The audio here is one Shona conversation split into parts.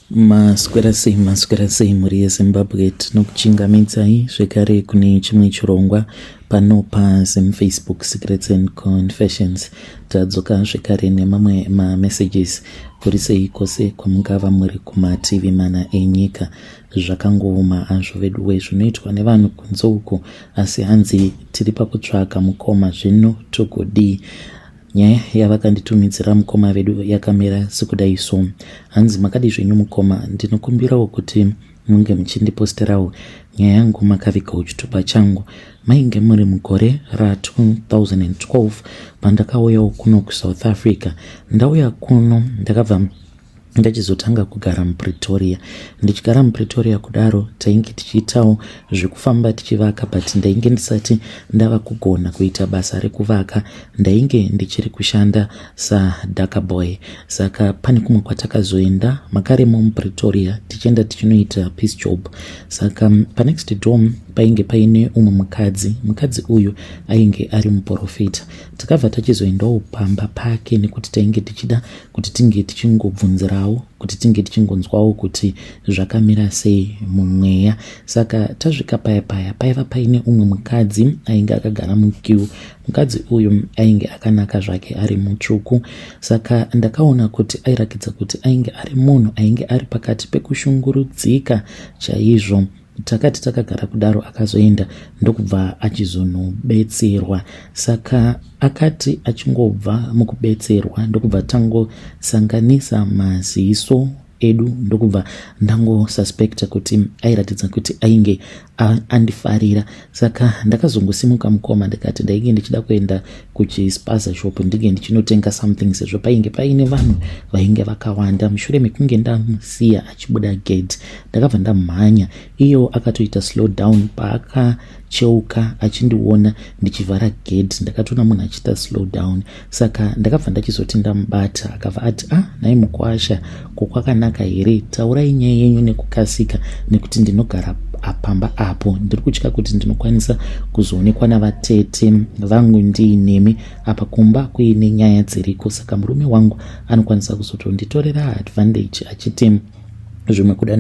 Maswera sei, maswera sei mhuri yeZimbabwe, tinokuchingamidzai zvekare kune chimwe chirongwa pano paZimFacebook Secrets and Confessions. Tadzoka zvekare nemamwe mamessages. Kuri sei kwose kwamungava muri kumativi mana enyika. Zvakangooma hazvo veduwe zvinoitwa nevanhu kunze uku, asi hanzi tiri pakutsvaka mukoma zvino togodii? Nyaya yavakanditumidzira mukoma vedu yakamira sekudai so. Hanzi makadii zvenyu mukoma, ndinokumbirawo kuti munge muchindiposterawo nyaya yangu makavigawo chitupa changu. Mainge muri mugore ra 2012 pandakauyawo kuno kuSouth Africa. Ndauya kuno ndakabva ndachizotanga kugara muPretoria. Ndichigara muPretoria kudaro tainge tichiitawo zvekufamba tichivaka but ndainge ndisati ndava kugona kuita basa rekuvaka. Ndainge ndichiri kushanda sadhaka boy. Saka pane kumwe kwatakazoenda makaremo muPretoria tichienda tichinoita peace job. Saka panext door painge paine umwe mukadzi. Mukadzi uyu ainge ari muporofita. Takabva tachizoendawo pamba pake nekuti tainge tichida kuti tinge tichingobvunzirawo kuti tinge tichingonzwawo kuti zvakamira sei mumweya. Saka tasvika paya paya paiva paine umwe mukadzi ainge akagara mukiu. Mukadzi uyu ainge akanaka zvake ari mutsvuku. Saka ndakaona kuti airakidza kuti ainge ari munhu ainge ari pakati pekushungurudzika chaizvo. Takati takagara kudaro akazoenda ndokubva achizonobetserwa. Saka akati achingobva mukubetserwa ndokubva tangosanganisa maziso edu ndokubva ndangosuspecta kuti airatidza kuti ainge andifarira. Saka ndakazongosimuka mukoma ndikati ndainge ndichida kuenda kuchispaza shop ndinge ndichinotenga something sezvo painge paine vanhu vainge vakawanda. Mushure mekunge ndamusiya achibuda gate ndakabva ndamhanya, iyewo akatoita slow down paakacheuka achindiona ndichivhara gate. Ndakatoona munhu achiita slow down, saka ndakabva ndachizoti ndamubata. Akabva ati, ah nhai mukwasha, ko kwakanaka here? Taurai nyaya yenyu nekukasika nekuti ndinogara pamba apo ndiri kutya kuti ndinokwanisa kuzoonekwa navatete vangu ndiinemi apa kumba kuine nyaya dziriko, saka murume wangu anokwanisa kuzotonditorera advantage achiti zvimwe kuda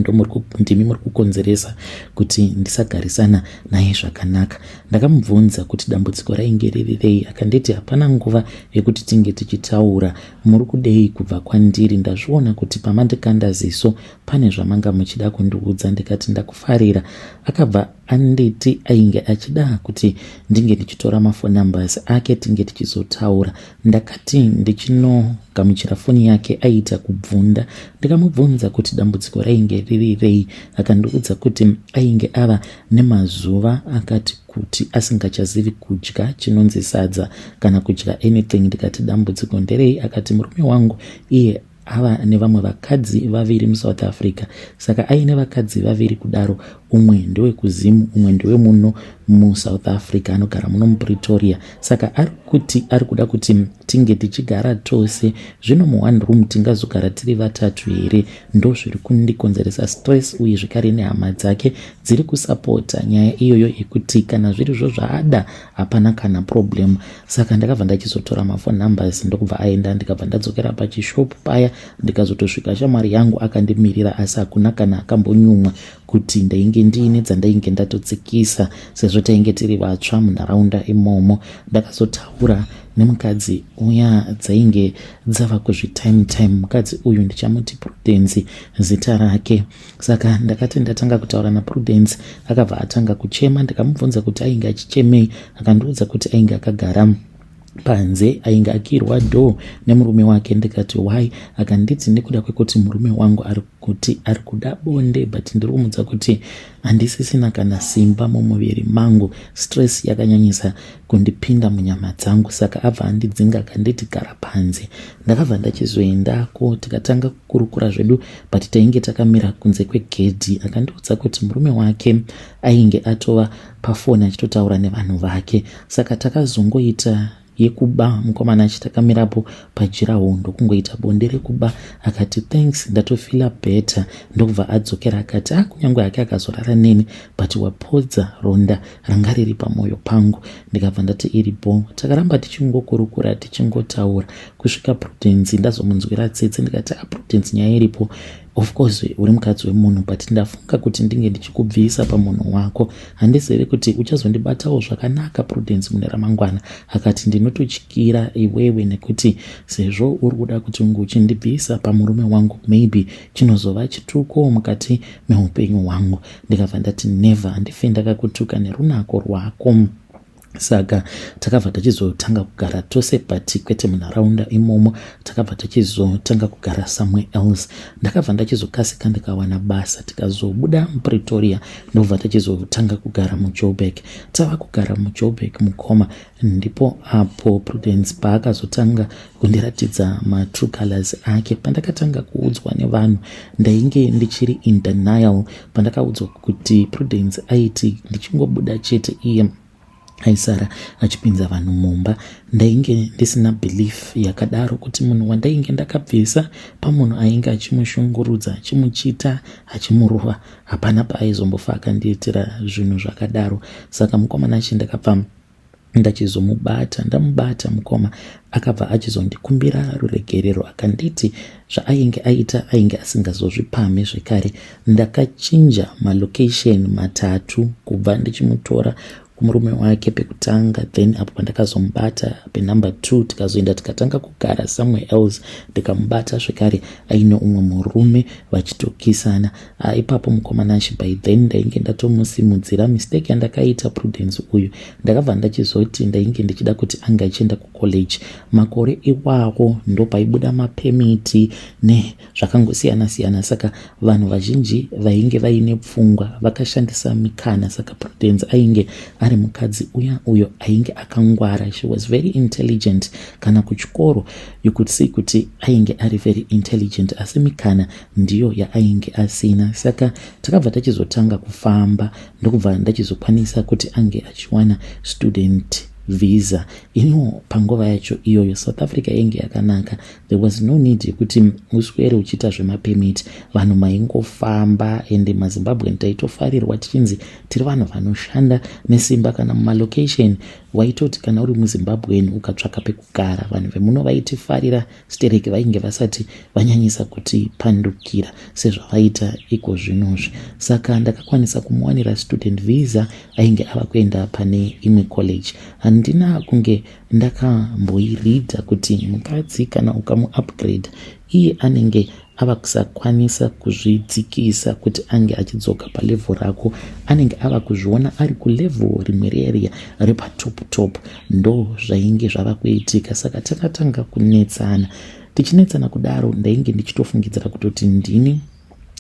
ndimi muri kukonzeresa kuti ndisagarisana naye zvakanaka. Ndakamubvunza kuti dambudziko rainge riri rei, akanditi hapana nguva yekuti tinge tichitaura, muri kudei kubva kwandiri? Ndazviona kuti pamandikanda ziso pane zvamanga muchida kundiudza. Ndikati ndakufarira. Akabva anditi ainge achida kuti ndinge ndichitora mafone numbers ake tinge tichizotaura. Ndakati ndichinogamuchira foni yake aiita kubvunda. Ndikamubvunza kuti dambudziko rainge riri rei, akandiudza kuti ainge ava nemazuva akati kuti asingachazivi kudya chinonzi sadza kana kudya anything. Ndikati dambudziko nderei? Akati murume wangu iye ava nevamwe vakadzi vaviri muSouth Africa, saka aine vakadzi vaviri kudaro, umwe ndewekuZim umwe ndewemuno muSouth Africa anogara muno muPretoria. Saka ari kuti ari kuda kuti tinge tichigara tose, zvino muone room tingazogara tiri vatatu here? Ndozviri kundikonzeresa stress, uye zvekare nehama dzake dziri kusapota nyaya iyoyo yekuti kana zvirizvo zvaada hapana kana problem. Saka ndakabva ndachizotora mafone numbers ndokubva aenda, ndikabva ndadzokera pachishop paya, ndikazotosvika shamwari yangu akandimirira, asi hakuna kana akambonyumwa kuti ndainge ndiine dzandainge ndatotsikisa sezvo tainge tiri vatsva munharaunda imomo. Ndakazotaura nemukadzi uya dzainge dzava kuzvitime time. Mukadzi uyu ndichamuti Prudence zita rake. Saka ndakati ndatanga kutaura naPrudence akabva atanga kuchema. Ndikamubvunza kuti ainge achichemei, akandiudza kuti ainge akagara panze ainge akirwa door nemurume wake. Ndikati why? Akanditi nekuda kwekuti murume wangu ari kuti ari kuda bonde, but ndiri kumudza kuti handisisina kana simba mumuviri mangu, stress yakanyanyisa kundipinda munyama dzangu, saka abva andidzinga akanditi gara panze. Ndakabva ndachizoendako tikatanga kukurukura zvedu, but tainge takamira kunze kwegedhi. Akandiudza kuti murume wake ainge atova pafoni achitotaura nevanhu vake, saka takazongoita yekuba mukomana achitakamirapo pajirawo ndokungoita bonde rekuba. Akati thanks, ndatofila better, ndokubva adzokera. Akati ah, kunyange hake akazorara neni but wapodza ronda ranga riri pamwoyo pangu. Ndikabva ndati iripo. Takaramba tichingokurukura tichingotaura kusvika Prudence ndazomunzwira tsitsi, ndikati ah, Prudence, nyaya iripo. Of course uri mukadzi wemunhu but ndafunga kuti ndinge ndichikubvisa pamunhu wako. Handizive kuti uchazondibatawo zvakanaka Prudence mune ramangwana. Akati ndinototyira iwewe nekuti sezvo uri kuda kuti unge uchindibvisa pamurume wangu maybe chinozova chituko mukati meupenyu hwangu. Ndikabva ndati never, handife ndakakutuka nerunako rwako. Saka takabva tachizotanga kugara tose but kwete munharaunda imomo. Takabva tachizotanga kugara somewhere else. Ndakabva ndachizokasika ndikawana basa, tikazobuda muPretoria ndobva tachizotanga kugara muJoburg. Tava kugara muJoburg mukoma, ndipo apo Prudence paakazotanga kundiratidza matrue colors ake. Pandakatanga kuudzwa nevanhu ndainge ndichiri in denial. Pandakaudzwa kuti Prudence aiti ndichingobuda chete iye aisara achipinza vanhu mumba, ndainge ndisina belief yakadaro kuti munhu wandainge ndakabvisa pamunhu ainge achimushungurudza, achimuchita, achimurova, hapana paaizombofa akandiitira zvinhu zvakadaro. Saka mukomana achi ndakabva ndachizomubata. Ndamubata mukoma, akabva achizondikumbira ruregerero, akanditi zvaainge aita ainge asingazozvipamhi zvekare. Ndakachinja malocation matatu, kubva ndichimutora kumurume wake pekutanga, then apo pandakazomubata penumber 2 tikazoenda tikatanga kugara somewhere else, ndikamubata zvekare aine umwe murume vachitokisana. Ipapo mukomanashi by then ndainge ndatomusimudzira. Mistake yandakaita, Prudence uyu ndakabva ndachizoti ndainge ndichida kuti ange achienda kucollege. Makore iwawo ndopaibuda mapemiti nezvakangosiyana siyana, saka vanhu vazhinji vainge vaine pfungwa vakashandisa mikana. Saka Prudence ainge ari mukadzi uya uyo ainge akangwara. She was very intelligent. Kana kuchikoro you could see kuti ainge ari very intelligent, asi mikana ndiyo yaainge asina. Saka takabva tachizotanga kufamba, ndokubva ndachizokwanisa kuti ange achiwana student visa. Iniwo panguva yacho iyoyo South Africa yainge yakanaka. There was no need yekuti uswere uchiita zvemapemiti. Vanhu maingofamba, ende maZimbabwean taitofarirwa tichinzi tiri vanhu vanoshanda nesimba. Kana mumalocation waitoti kana uri muZimbabwean ukatsvaka pekugara, vanhu vemuno vaitifarira stereki. Vainge vasati vanyanyisa kutipandukira sezvavaita iko zvinozvi. Saka ndakakwanisa kumuwanira student visa, ainge ava kuenda pane imwe college. Handina kunge ndakamboiridha kuti mukadzi kana ukamuupgrade iye anenge ava kusakwanisa kuzvidzikisa kuti ange achidzoka palevel rako. Anenge ava kuzviona ari kulevel rimwe reria repatop top. Ndo zvainge zvava kuitika. Saka takatanga kunetsana. Tichinetsana kudaro, ndainge ndichitofungidzira kutoti ndini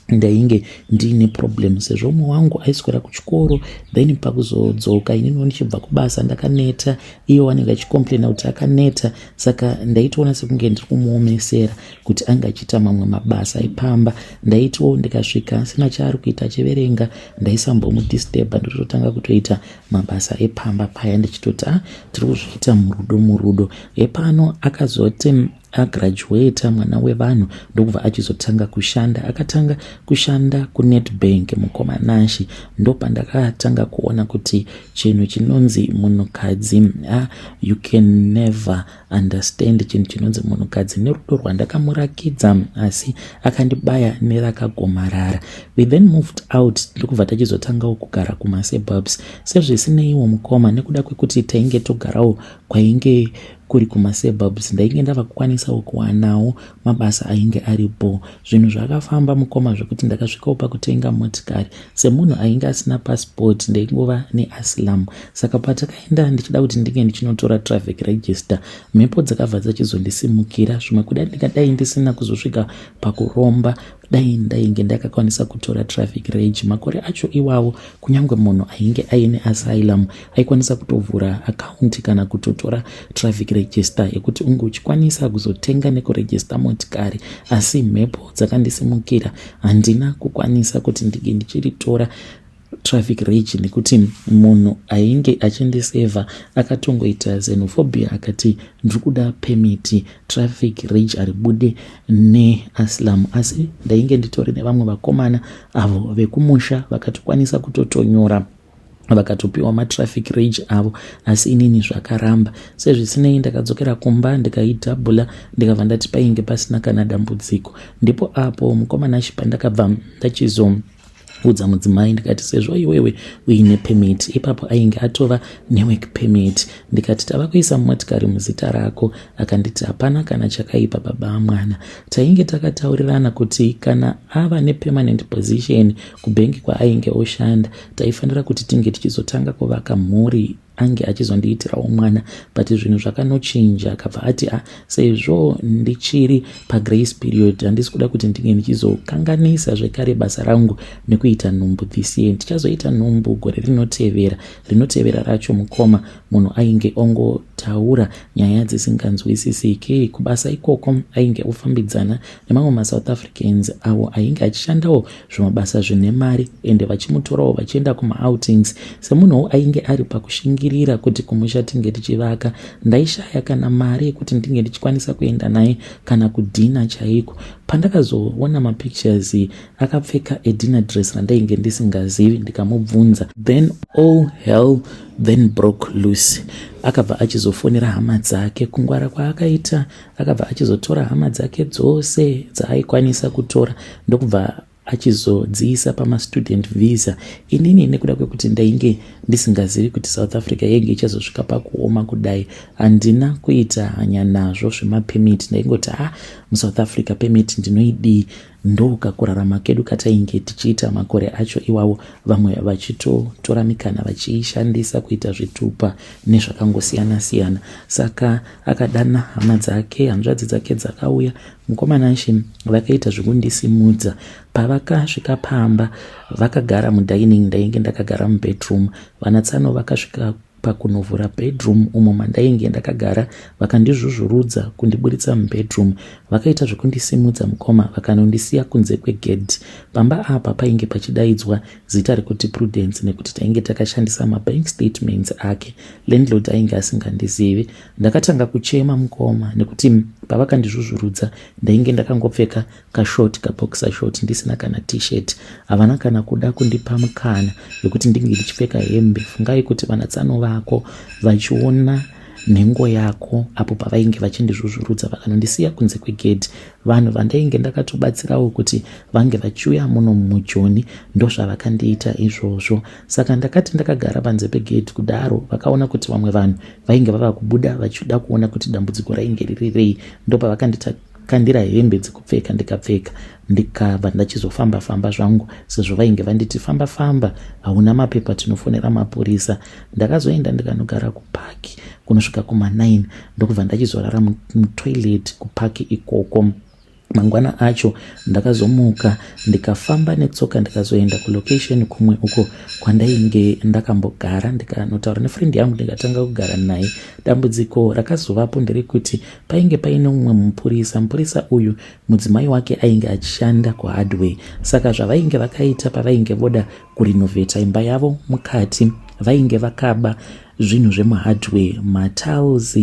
ndainge ndiine problem, sezvo umwe wangu aiswera kuchikoro, then pakuzodzoka ininiwo ndichibva kubasa ndakaneta, iye wanenge achicomplaina kuti akaneta. Saka ndaitoona sekunge ndiri kumuomesera kuti ange achiita mamwe mabasa epamba. Ndaitiwo ndikasvika asina chaari kuita achiverenga, ndaisambomudisturba, ndototanga kutoita mabasa epamba paya, ndichitoti a ah, tiri kuzviita murudo murudo. Epano akazoti agraduata mwana wevanhu, ndokubva achizotanga kushanda. Akatanga kushanda kuNedbank mukomanashi. Ndopandakatanga kuona kuti chinhu chinonzi munhukadzi, ah, you can never understand chinhu chinonzi munhukadzi. Nerudo rwandakamurakidza, asi akandibaya nerakagomarara. We then moved out, ndokubva tachizotangawo kugara kumasuburbs. Sezvisineiwo mukoma, nekuda kwekuti tainge togarawo kwainge kuri kumasuburbs, ndainge ndava kukwanisawo kuwanawo mabasa ainge aripo. Zvinhu zvakafamba mukoma, zvekuti ndakasvikawo pakutenga motikari. Semunhu ainge asina passport, ndaingova neasylum. Saka patakaenda ndichida kuti ndinge ndichinotora traffic register, mhepo dzakabva dzachizondisimukira. Zvimwe kuda ndingadai ndisina kuzosvika pakuromba dai ndainge ndakakwanisa kutora traffic reg. Makore acho iwawo, kunyange munhu ainge aine asylum aikwanisa kutovhura akaunti kana kutotora traffic register yekuti unge uchikwanisa kuzotenga nekurejista motikari. Asi mhepo dzakandisimukira, handina kukwanisa kuti ndinge ndichiritora traffic reg, nekuti munhu ainge achindisevha akatongoita xenophobia, akati ndiri kuda permit, traffic reg haribude neasylum. Asi ndainge nditori nevamwe vakomana avo vekumusha vakatokwanisa kutotonyora. Vakatopiwa matraffic rage avo, asi inini zvakaramba. Sezvisinei, ndakadzokera kumba, ndikaidhabhula, ndikabva ndati painge pasina kana dambudziko. Ndipo apo, mukomana, pandakabva ndachizo udza mudzimai, ndikati sezvo iwewe uine permit, ipapo ainge atova nework permit, ndikati tava kuisa motikari muzita rako. Akanditi hapana kana chakaipa, baba amwana. Tainge takataurirana kuti kana ava nepermanent position kubhengi kwaainge oshanda, taifanira kuti tinge tichizotanga kuvaka mhuri, ange achizondiitirawo mwana. But zvinhu zvakanochinja. Akabva ati a sezvo ndichiri pagrace period, handisi kuda kuti ndinge ndichizokanganisa zvekare basa rangu nekuita nhumbu this year. Ndichazoita nhumbu gore rinotevera. Rinotevera racho, mukoma, munhu ainge ongotaura nyaya dzisinganzwisisiki. Kubasa ikoko ainge ofambidzana nemamwe maSouth Africans avo ainge achishandawo zvimabasa zvine mari, ende vachimutorawo vachienda kumaoutings. Semunhuwo ainge ari pakushingirira kuti kumusha tinge tichivaka, ndaishaya kana mari yekuti ndinge ndichikwanisa kuenda naye kana kudinner chaiko. Pandakazoona mapictures akapfeka edinner dress randainge ndisingazivi, ndikamubvunza, then all hell then broke loose. Akabva achizofonera hama dzake. Kungwara kwaakaita, akabva achizotora hama dzake dzose dzaaikwanisa kutora, ndokubva achizodziisa pamastudent visa. Inini, nekuda kwekuti ndainge ndisingazivi kuti South Africa yainge ichazosvika pakuoma kudai, handina kuita hanya nazvo zvemapermit. Ndaingoti, "Ha, ah, muSouth Africa permit ndinoidii?" Ndoka kurarama kedu katainge tichiita makore acho iwawo, vamwe vachitotora mikana vachiishandisa kuita zvitupa nezvakangosiyana-siyana. Saka akadana hama dzake, hanzvadzi dzake dzakauya, mukomana. Vakaita zvekundisimudza. Pavakasvika pamba, vakagara mudining, ndainge ndakagara mubedroom. Vanatsano vakasvika pakunovhura bedroom umo mandainge ndakagara, vakandizvuzvurudza kundiburitsa mubedroom. Vakaita zvekundisimudza, mukoma, vakanondisiya kunze kwegedhi. Pamba apa painge pachidaidzwa zita rekuti Prudence, nekuti tainge takashandisa mabank statements ake. Landlord ainge asingandizivi. Ndakatanga kuchema, mukoma, nekuti pavakandizvuzvurudza ndainge ndakangopfeka kashort, kaboxer short, ndisina kana T-shirt. Havana kana kuda kundipa mukana wekuti ndinge ndichipfeka hembe. Fungai kuti vanatsano vako vachiona nhengo yako apo pavainge vachindizvuzvurudza, vakanondisiya kunze kwegedhi. Vanhu vandainge ndakatobatsirawo kuti vange vachiuya muno mujoni, ndozvavakandiita izvozvo. Saka ndakati ndakagara panze pegedhi kudaro, vakaona kuti vamwe vanhu vainge vava kubuda vachida kuona kuti dambudziko rainge riri rei. Ndopavakandikandira hembe dzekupfeka, ndikapfeka, ndikabva ndachizofamba famba zvangu, sezvo vainge vanditi, "Famba famba, hauna mapepa, tinofonera mapurisa." Ndakazoenda ndikanogara kupaki kunosvika kuma9, ndokubva ndachizorara mutoilet kupaki ikoko. Mangwana acho ndakazomuka, ndikafamba netsoka, ndikazoenda kulocation kumwe uko kwandainge ndakambogara, ndikanotaura nefriend yangu, ndikatanga kugara naye. Dambudziko rakazovapo nderekuti painge paine mumwe mupurisa. Mupurisa uyu, mudzimai wake ainge achishanda kuhardware. Saka zvavainge vakaita, pavainge voda kurenovheta imba yavo mukati, vainge vakaba zvinhu zvemuhardware, matiles,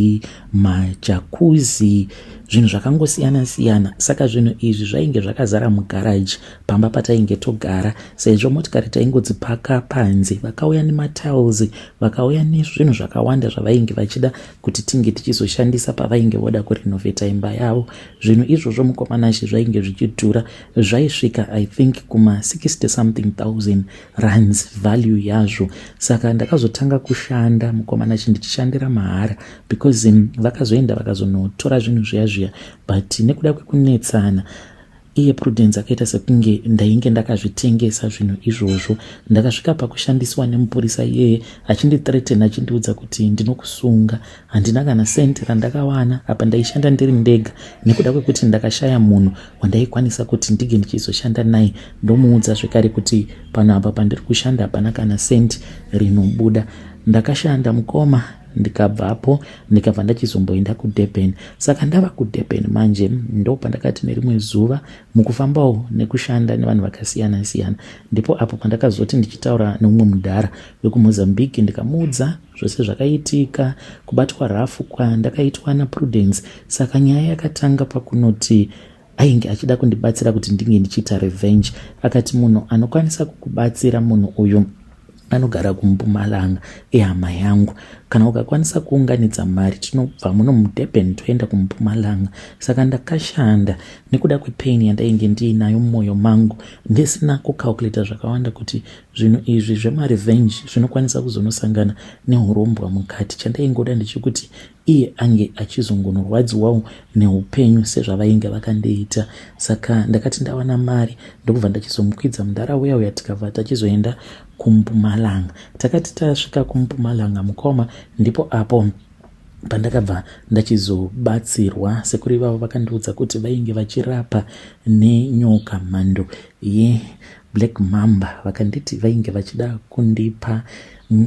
majacuzzi, zvinhu zvakangosiyana siyana. Saka zvinhu izvi zvainge zvakazara mugaraji pamba patainge togara. Sezvo motikari taingodzipaka panze, vakauya nematiles, vakauya nezvinhu zvakawanda zvavainge vachida kuti tinge tichizoshandisa pavainge voda kurenovheta imba yavo. Zvinhu izvozvo, mukomanashi, zvainge zvichidhura. Zvaisvika, I think, kuma60 something thousand rands value yazvo. Saka ndakazotanga kushanda, mukomanashi, ndichishandira mahara, because vakazoenda vakazonotora zvinhu zviya zviya. But nekuda kwekunetsana, iye Prudence akaita sekunge ndainge ndakazvitengesa zvinhu izvozvo. Ndakasvika pakushandiswa nemupurisa iyeye, achindithreaten, achindiudza kuti ndinokusunga. Handina kana senti randakawana apa. Ndaishanda ndiri ndega nekuda kwekuti ndakashaya munhu wandaikwanisa kuti ndinge ndichizoshanda naye, ndomuudza zvekare kuti pano apa pandiri kushanda hapana kana senti rinobuda. Ndakashanda, mukoma, ndikabvapo, ndikabva ndachizomboenda kuDurban. Saka ndava kuDurban manje, ndo pandakati nerimwe zuva mukufambawo nekushanda nevanhu vakasiyana siyana, ndipo apo pandakazoti ndichitaura neumwe mudhara wekuMozambique, ndikamuudza zvose zvakaitika, kubatwa rafu kwandakaitwa naPrudence. Saka nyaya yakatanga pakunoti ainge achida kundibatsira kuti ndinge ndichiita revenge. Akati munhu anokwanisa kukubatsira munhu uyu. Anogara kuMpumalanga, ihama yangu. Kana ukakwanisa kuunganidza mari tinobva muno muDurban toenda kuMpumalanga. Saka ndakashanda nekuda kwepain yandainge ndiinayo mumwoyo mangu, ndisina kucalculata zvakawanda kuti zvinhu izvi zvemarevenge zvinokwanisa kuzonosangana nehurombwa mukati. Chandaingoda ndechekuti iye ange achizongonorwadziwawo neupenyu sezvavainge vakandiita. Saka ndakati ndawana mari ndokubva ndachizomukwidza mudhara uya uya, tikabva tachizoenda kuMpumalanga. Takati tasvika kuMpumalanga mukoma, ndipo apo pandakabva ndachizobatsirwa. Sekuru ivavo vakandiudza kuti vainge vachirapa nenyoka mhando yeblack mamba. Vakanditi vainge vachida kundipa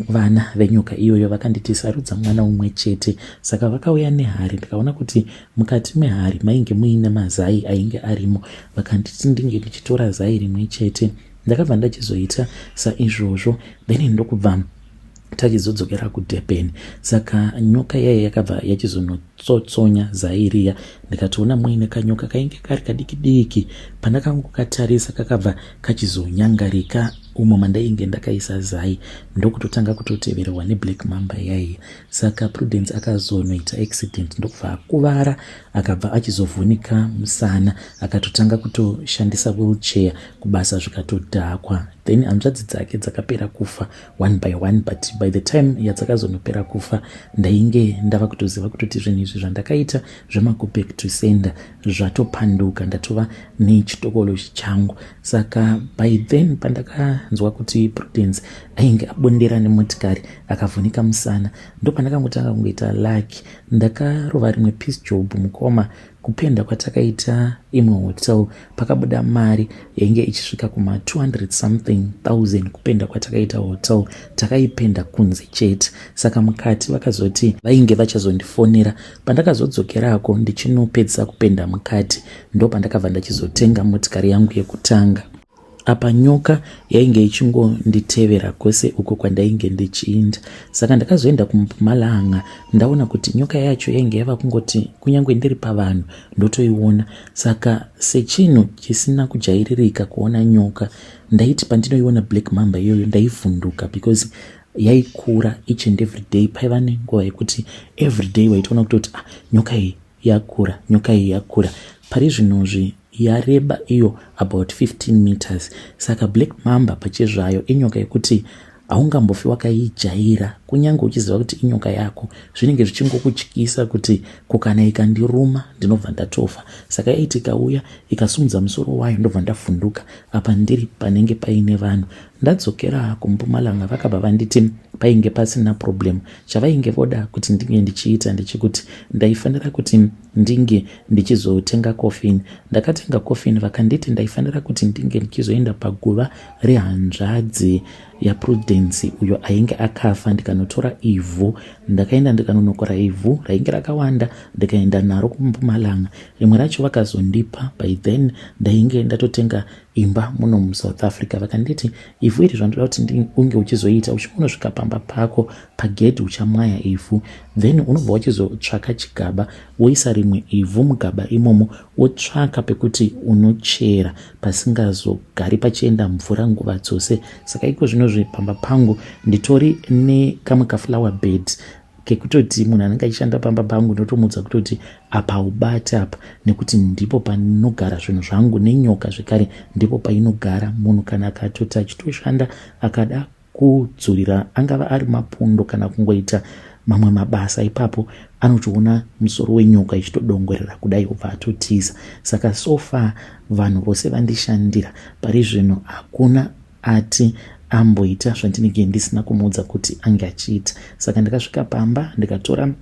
vana venyoka iyoyo, vakanditi sarudza mwana umwe chete. Saka vakauya nehari, ndikaona kuti mukati mehari mainge muine mazai ainge arimo. Vakanditi ndinge ndichitora zai rimwe chete. Ndakabva ndachizoita saizvozvo, then ndokubva tachizodzokera kuDurban. Saka nyoka yaiya yakabva yachizonotsotsonya zai riya, ndikatoona muine kanyoka kainge kari kadiki diki. Pandakangokatarisa kakabva kachizonyangarika umo mandainge ndakaisa zai, ndokutotanga kutotevererwa neblack mamba yaiya. Saka Prudence akazonoita accident, ndokubva akuvara, akabva achizovhunika musana, akatotanga kutoshandisa wheelchair kubasa, zvikatodhakwa. Then hanzvadzi dzake dzakapera kufa one by one, but by the time yadzakazonopera kufa ndainge ndava kutoziva kutoti zvinhu izvi zvandakaita zvemago back to sender zvatopanduka, ndatova nechitokoloshi changu. Saka by then pandakanzwa kuti Prudence ainge abondera nemotikari akavhunika musana, ndopandakangotanga kungoita lucky. Ndakarova rimwe piece job mukoma, kupenda kwatakaita imwe hotel. Pakabuda mari yainge ichisvika kuma 200 something thousand kupenda kwatakaita hotel. Takaipenda kunze chete, saka mukati vakazoti vainge vachazondifonera. Pandakazodzokerako ndichinopedzisa kupenda mukati, ndo pandakabva ndachizotenga motikari yangu yekutanga. Apa nyoka yainge ichingonditevera kwese uko kwandainge ndichiinda. Saka ndakazoenda kuMpumalanga ndaona kuti nyoka yacho yainge yava kungoti kunyange ndiri pavanhu ndotoiona. Saka sechinhu chisina kujairirika kuona nyoka, ndaiti pandinoiona black mamba iyoyo ndaivhunduka because yaikura each and every day. Paiva nenguva yekuti every day waitoona kutoti, ah, nyoka iyi yakura, nyoka iyi yakura. Pari zvinozvi yareba iyo about 15 meters. Saka black mamba pachezvayo inyoka yekuti haungambofi wakaijaira. Kunyange uchiziva kuti inyoka yako, zvinenge zvichingokutyisa kuti kukana ikandiruma ndinobva ndatofa. Saka yaiti ikauya ikasumudza musoro wayo ndobva ndavhunduka, apa ndiri panenge paine vanhu. Ndadzokera kuMpumalanga vakabva vanditi painge pasina problem. Chavainge voda kuti ndinge ndichiita ndechekuti ndaifanira kuti ndinge ndichizotenga coffin. Ndakatenga coffin. Vakanditi ndaifanira kuti ndinge ndichizoenda paguva rehanzvadzi yaPrudence uyo ainge akafa, ndikanotora ivhu. Ndakaenda ndikanonokora ivhu rainge rakawanda, ndikaenda naro kuMpumalanga. Rimwe racho vakazondipa. By then ndainge ndatotenga imba muno muSouth Africa. Vakanditi ivhu iri, zvandoda kuti unge uchizoita, uchingonosvika pamba pako pagedhi uchamwaya ivhu, then unobva wachizotsvaka chigaba, woisa rimwe ivhu mugaba imomo, wotsvaka pekuti unochera pasingazogari pachienda mvura nguva dzose. Saka iko zvinozvi pamba pangu nditori nekamwe kaflower bed kekutoti munhu anenge achishanda pamba pangu ndotomudza kutoti apa ubate apa, nekuti ndipo panogara zvinhu zvangu, nenyoka zvekare ndipo painogara. Munhu kana akatoti achitoshanda akada kudzurira angava ari mapundo kana kungoita mamwe mabasa ipapo, anotoona musoro wenyoka ichitodongorera kudai, obva atotiza. Saka so far vanhu vose vandishandira pari zvino hakuna ati amboita zvandinenge ndisina kumuudza kuti ange achiita. Saka ndakasvika pamba, ndikatora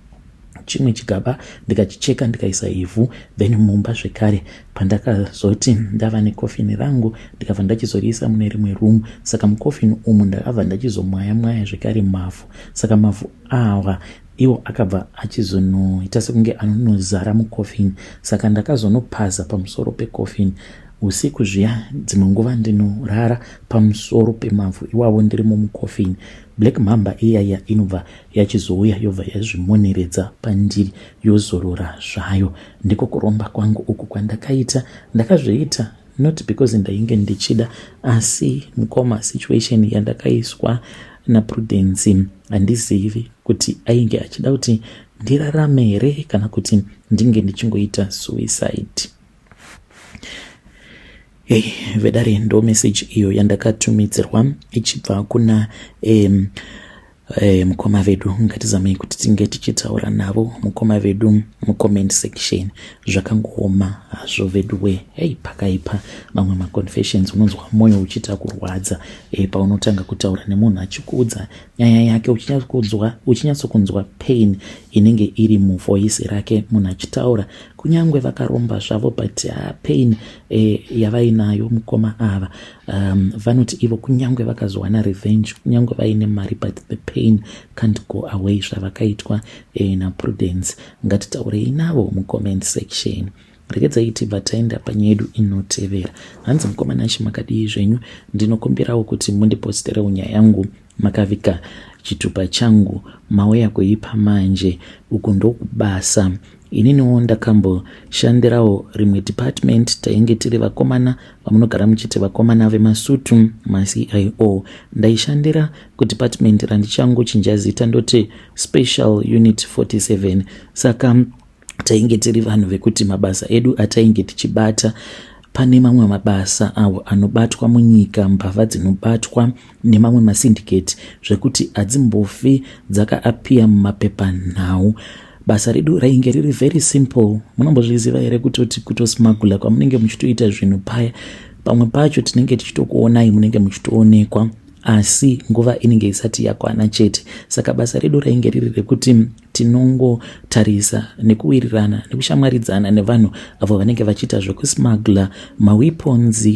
chimwe chigaba, ndikachicheka, ndikaisa ivhu. Then mumba zvekare pandakazoti ndava nekofini rangu, ndikabva ndachizoriisa mune rimwe room. Saka mukofini umu ndakabva ndachizomwaya mwaya zvekare mavhu. Saka mavhu awa iwo akabva achizonoita sekunge anonozara mukofini. Saka ndakazonopaza pamusoro pekofini usiku zviya. Dzimwe nguva ndinorara pamusoro pemavhu iwavo ndirimo mukofini. Black mamba iyaya inobva yachizouya, yobva yazvimoneredza pandiri, yozorora zvayo. Ndiko kuromba kwangu uku kwandakaita. Ndakazviita not because ndainge ndichida, asi mukoma, situation yandakaiswa. naPrudence handizivi kuti ainge achida kuti ndirarame here kana kuti ndinge ndichingoita suicide. Hey, vedare, ndo message iyo yandakatumidzirwa ichibva kuna mukoma vedu. Ngatizamei kuti tinge tichitaura navo mukoma vedu mucomment section. Zvakangooma hazvo veduwe. Hei, pakaipa. Mamwe maconfessions unonzwa mwoyo uchiita kurwadza paunotanga kutaura nemunhu achikuudza nyaya yake, uchinyatsokunzwa pain inenge iri muvoice rake munhu achitaura, kunyange vakaromba zvavo, but pain yavainayo mukoma ava, vanoti ivo kunyange vakazowana revenge, kunyange vaine mari, but the pain can't go away zvavakaitwa naPrudence. Ngatitaurei navo mucomment section. Regedzai tibva taenda panyaya yedu inotevera. Hanzi, "Mukoma Nashe, makadii zvenyu? Ndinokumbirawo kuti mundiposterewo nyaya yangu makavika chitupa changu. Mauya kuipa manje uku ndokubasa. Ininiwo ndakamboshandirawo rimwe department. Tainge tiri vakomana vamunogara muchiti vakomana vemasutu, maCIO. Ndaishandira kudepartment randichangochinja zita, ndoti Special Unit 47. Saka tainge tiri vanhu vekuti mabasa edu atainge tichibata, pane mamwe mabasa awo anobatwa munyika, mbavha dzinobatwa nemamwe masyndicate zvekuti hadzimbofi dzakaappear mumapepanhau. Basa redu rainge riri very simple. Munombozviziva here kutoti kutosmugla kwamunenge muchitoita zvinhu paya, pamwe pacho tinenge tichitokuonai, munenge muchitoonekwa, asi nguva inenge isati yakwana chete. Saka basa redu rainge riri rekuti tinongotarisa nekuwirirana nekushamwaridzana nevanhu avo vanenge vachiita zvekusmugla maweapons,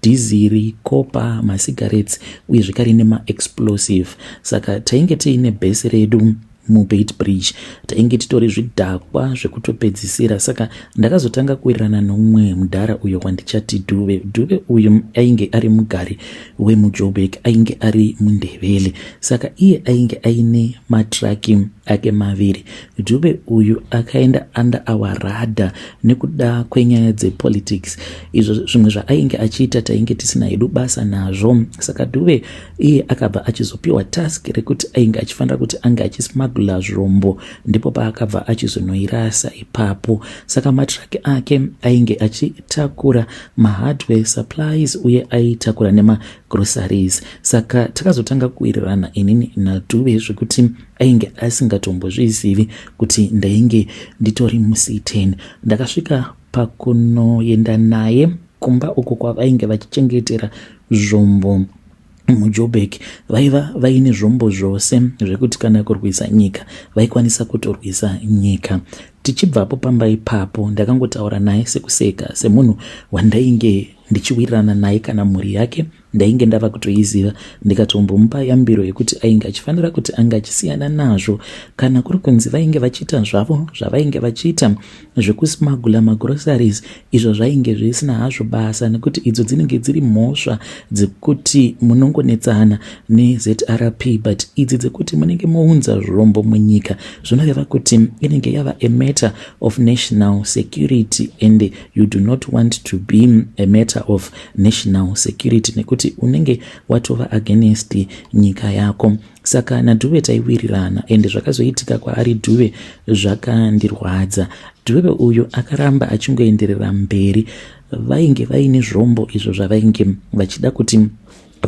dhiziri, copper, masigarettes uye zvekare nemaexplosive. Saka tainge tiine bhesi redu muBeitbridge. Tainge titori zvidhakwa zvekutopedzisira. Saka ndakazotanga kuwirirana nomumwe mudhara uyo wandichati Dhuve. Dhuve uyu ainge ari mugari wemuJoburg, ainge ari muNdevele. Saka iye ainge aine matraki ake maviri. Dhuve uyu akaenda under our radar nekuda kwenyaya dzepolitics. Izvo zvimwe zvaainge achiita tainge tisina hedu basa nazvo. Saka Dhuve iye akabva achizopiwa task rekuti ainge achifanira kuti ange achismugla zvombo. Ndipo paakabva achizonoirasa ipapo. Saka matraki ake ainge achitakura mahardware supplies uye aitakura nemagroceries. Saka takazotanga kuwirirana inini naDhuve zvekuti ainge asingatombozvizivi kuti ndainge nditori muC10. Ndakasvika pakunoenda naye kumba uko kwavainge vachichengetera zvombo muJoburg. Vaiva vaine zvombo zvose zvekuti kana kurwisa nyika vaikwanisa kutorwisa nyika. Tichibvapo pamba ipapo, ndakangotaura naye sekuseka, semunhu wandainge ndichiwirirana naye, kana mhuri yake ndainge ndava kutoiziva. Ndikatombomupa yambiro yekuti ainge achifanira kuti ange achisiyana nazvo. Kana kuri kunzi vainge vachiita zvavo zvavainge vachiita zvekusmugla magroceries, izvo zvainge zvisina hazvo basa, nekuti idzo dzinenge dziri mhosva dzekuti munongonetsana neZRP, but idzi dzekuti munenge mounza zvombo munyika, zvinoreva kuti inenge yava a matter of national security, and you do not want to be a matter of national security, nekuti unenge watova against nyika yako. Saka naDhuve taiwirirana, ende zvakazoitika kwaari Dhuve zvakandirwadza. Dhuve uyu akaramba achingoenderera mberi. Vainge vaine zvombo izvo zvavainge vachida kuti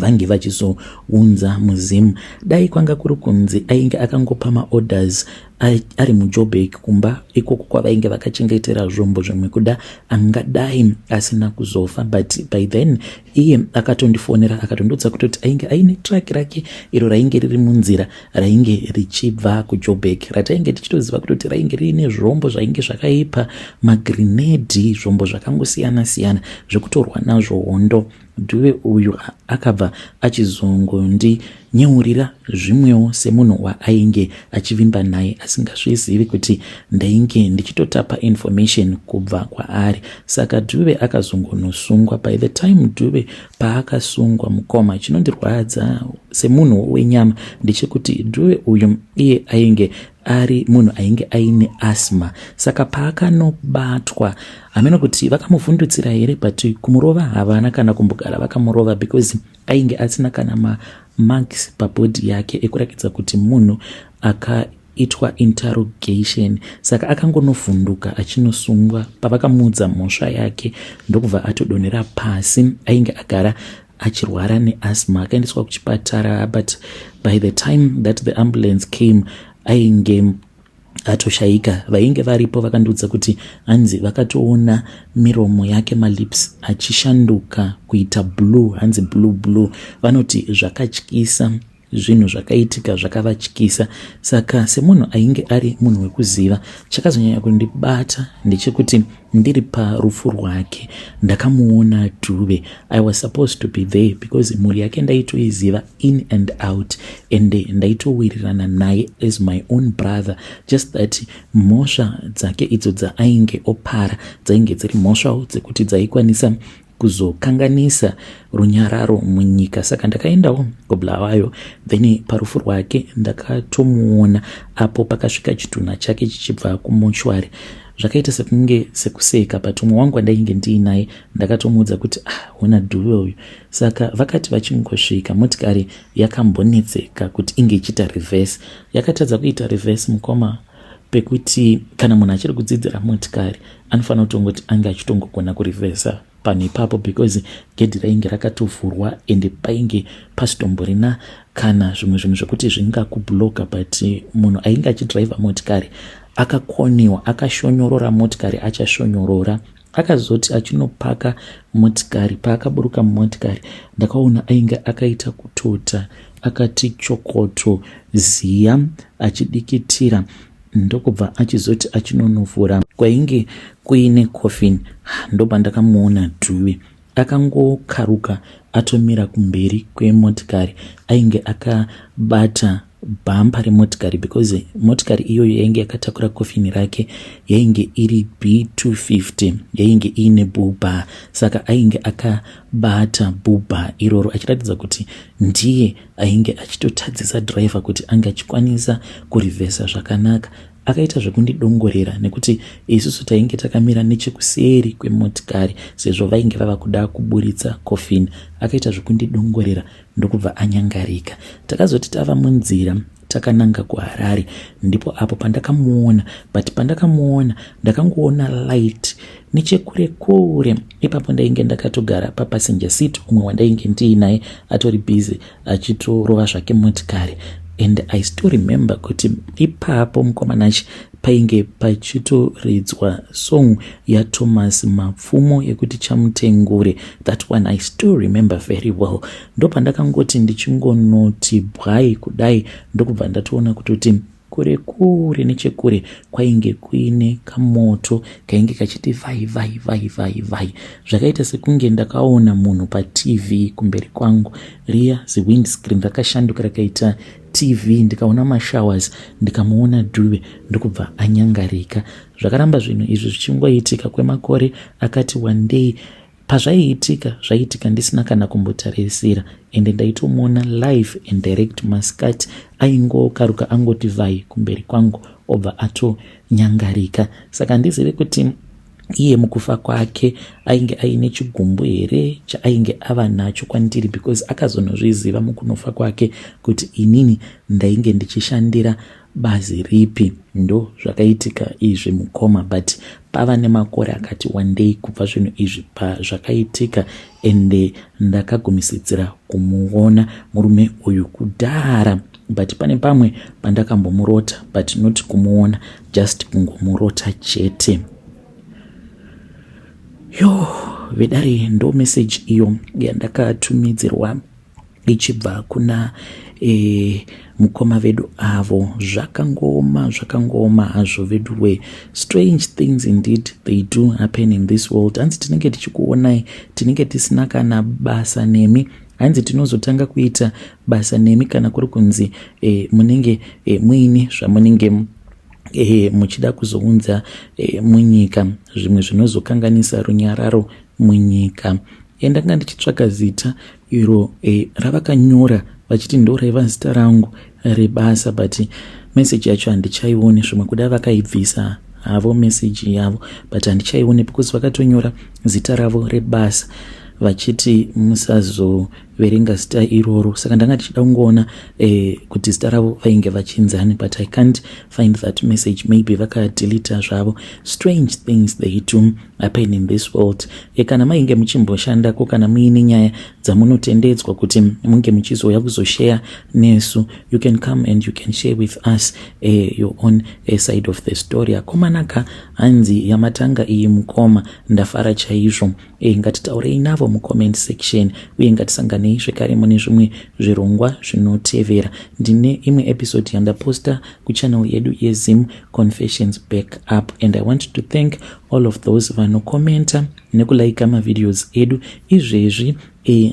vange vachizounza muZimu. Dai kwanga kuri kunzi ainge akangopa maorders ari muJoburg kumba ikoko kwavainge vakachengetera zvombo, zvimwe kuda angadai asina kuzofa. But by then iye akatondifonera, akatondiudza kutoti ainge aine truck rake iro rainge riri munzira, rainge richibva kuJoburg, ratainge tichitoziva kutoti rainge riine zvombo zvainge zvakaipa, magrenade, zvombo zvakangosiyana siyana zvekutorwa nazvo hondo. Dhuve uyu akabva achizongondinyeurira zvimwewo semunhu waainge achivimba naye, asingazvizivi kuti ndainge ndichitotapa information kubva kwaari. Saka Dhuve akazongonosungwa. By the time Dhuve paakasungwa, mukoma, chinondirwadza semunhu wenyama ndechekuti Dhuve uyu iye ainge ari munhu ainge aine asthma. Saka paakanobatwa, hameno kuti vakamuvhundutsira here, but kumurova havana kana kumbogara vakamurova because ainge asina kana mamarks pabody yake ekurakidza kuti munhu akaitwa interrogation. Saka akangonovhunduka achinosungwa. Pavakamuudza mhosva yake, ndokubva atodonhera pasi. Ainge agara achirwara neasthma, akaendeswa kuchipatara, but by the time that the ambulance came, ainge atoshayika. Vainge varipo vakandiudza kuti hanzi vakatoona miromo yake, malips achishanduka kuita blue, hanzi blue blue. Vanoti zvakatyisa, zvinhu zvakaitika zvakavatyisa. Saka semunhu ainge ari munhu wekuziva, chakazonyanya kundibata ndechekuti ndiri parufu rwake ndakamuona Dhuve. I was supposed to be there because mhuri yake ndaitoiziva in and out and ndaitowirirana naye as my own brother, just that mhosva dzake idzo dzaainge opara dzainge dziri mhosvawo dzekuti dzaikwanisa kuzokanganisa runyararo munyika. Saka ndakaendawo kuBulawayo, then parufu rwake ndakatomuona apo pakasvika chitunha chake chichibva kumochwari. Zvakaita sekunge sekuseka, but umwe wangu wandainge ndiinaye ndakatomuudza kuti, "Ah, hona Dhuve uyu." Saka vakati vachingosvika, motikari yakambonetseka kuti inge ichiita reverse, yakatadza kuita reverse, mukoma, pekuti kana munhu achiri kudzidzira motikari anofanira kutongoti ange achitongogona kurivhesa panhu ipapo, because gedhi rainge rakatovhurwa ende painge pasitomborina kana zvimwe zvinhu zvekuti zvingakubloka. But munhu ainge achidhiraivha motikari akakoniwa, akashonyorora motikari, achashonyorora, akazoti achinopaka motikari, paakaburuka mumotikari ndakaona ainge akaita kutota, akati chokoto ziya, achidikitira, ndokubva achizoti achinonovhura kwainge kuine coffin, ndopandakamuona Dhuve akangokaruka atomira kumberi kwemotikari. Ainge akabata bhampa remotikari because motikari iyoyo yainge yakatakura kofini rake yainge iri B250, yainge iine bull bar. Saka ainge akabata bull bar iroro achiratidza kuti ndiye ainge achitotadzisa dhiraivha kuti ange achikwanisa kurivhesa zvakanaka. Akaita zvekundidongorera nekuti isusu tainge takamira nechekuseri kwemotikari sezvo vainge vava kuda kuburitsa kofini. Akaita zvekundidongorera ndokubva anyangarika. Takazoti tava munzira takananga kuHarare, ndipo apo pandakamuona. But pandakamuona ndakangoona light nechekure kure. Ipapo ndainge ndakatogara papassenger seat, umwe wandainge ndiinaye atori busy achitorova zvake motikari. And I still remember kuti ipapo, mukomanachi, painge pachitoridzwa song yaThomas Mapfumo yekuti "Chamutengure". That one I still remember very well. Ndopandakangoti ndichingonoti bwai kudai, ndokubva ndatoona kutoti kure kure, nechekure kwainge kuine kamoto kainge kachiti vai vai vai vai vai. Zvakaita sekunge ndakaona munhu paTV kumberi kwangu. Riya ziwindscreen rakashanduka rakaita TV, ndikaona mashowers, ndikamuona Dhuve, ndokubva anyangarika. Zvakaramba zvinhu izvi zvichingoitika kwemakore akati wandei. Pazvaiitika, zvaiitika ndisina kana kumbotarisira, ende ndaitomuona live and direct masikati. Aingokaruka angoti vhai kumberi kwangu, obva atonyangarika. Saka handizive kuti iye mukufa kwake ainge aine chigumbu here chaainge ava nacho kwandiri, because akazonozviziva mukunofa kwake kuti inini ndainge ndichishandira bazi ripi. Ndo zvakaitika izvi, mukoma, but pava nemakore akati wandei kubva zvinhu izvi pazvakaitika, ende ndakagumisidzira kumuona murume uyu kudhara. But pane pamwe pandakambomurota, but not kumuona, just kungomurota chete. Yo, vedare, ndo message iyo yandakatumidzirwa ichibva kuna mukoma vedu avo. Zvakangoma, zvakangoma hazvo vedu we. Strange things indeed, they do happen in this world. Hanzi tinenge tichikuonai, tinenge tisina kana basa nemi. Hanzi tinozotanga kuita basa nemi kana kuri kunzi munenge muine zvamunenge muchida kuzounza munyika, zvimwe zvinozokanganisa runyararo munyika. Ndanga ndichitsvaga zita iro ravakanyora vachiti ndo raiva zita rangu rebasa, but Message yacho handichaioni, zvimwe kuda vakaibvisa havo message yavo, but handichaioni because vakatonyora zita ravo rebasa vachiti musazoverenga zita iroro. Saka ndanga ndichida kungoona kuti zita ravo vainge vachinzani, but I can't find that message. Maybe vakadelita zvavo. Strange things they do happen in this world. Kana mainge muchimboshandako, kana muine nyaya dzamunotendedzwa kuti munge muchizouya kuzoshare nesu, you can come and you can share with us your own side of the story. Akomanaka, hanzi yamatanga iyi mukoma, ndafara chaizvo. Ngatitaurei navo mucomment section uye ngatisanganei zvekare mune zvimwe zvirongwa zvinotevera. Ndine imwe episode yandaposta kuchannel yedu yeZim Confessions Back Up, and I want to thank all of those vanokomenta nekulaika mavideos edu. Izvezvi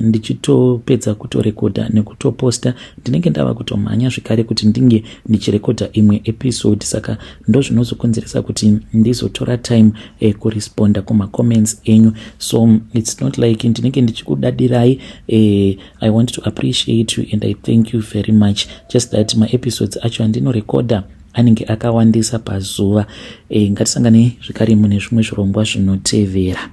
ndichitopedza kutorekodha nekutoposta, ndinenge ndava kutomhanya zvekare kuti ndinge ndichirekodha imwe episode. Saka ndozvinozokonzeresa kuti ndizotora time kuresponda kumacomments enyu. So it's not like ndinenge ndichikudadirai. I want to appreciate you and I thank you very much. Just that maepisodes acho andinorekodha anenge akawandisa pazuva. Ngatisanganei zvekare mune zvimwe zvirongwa zvinotevera.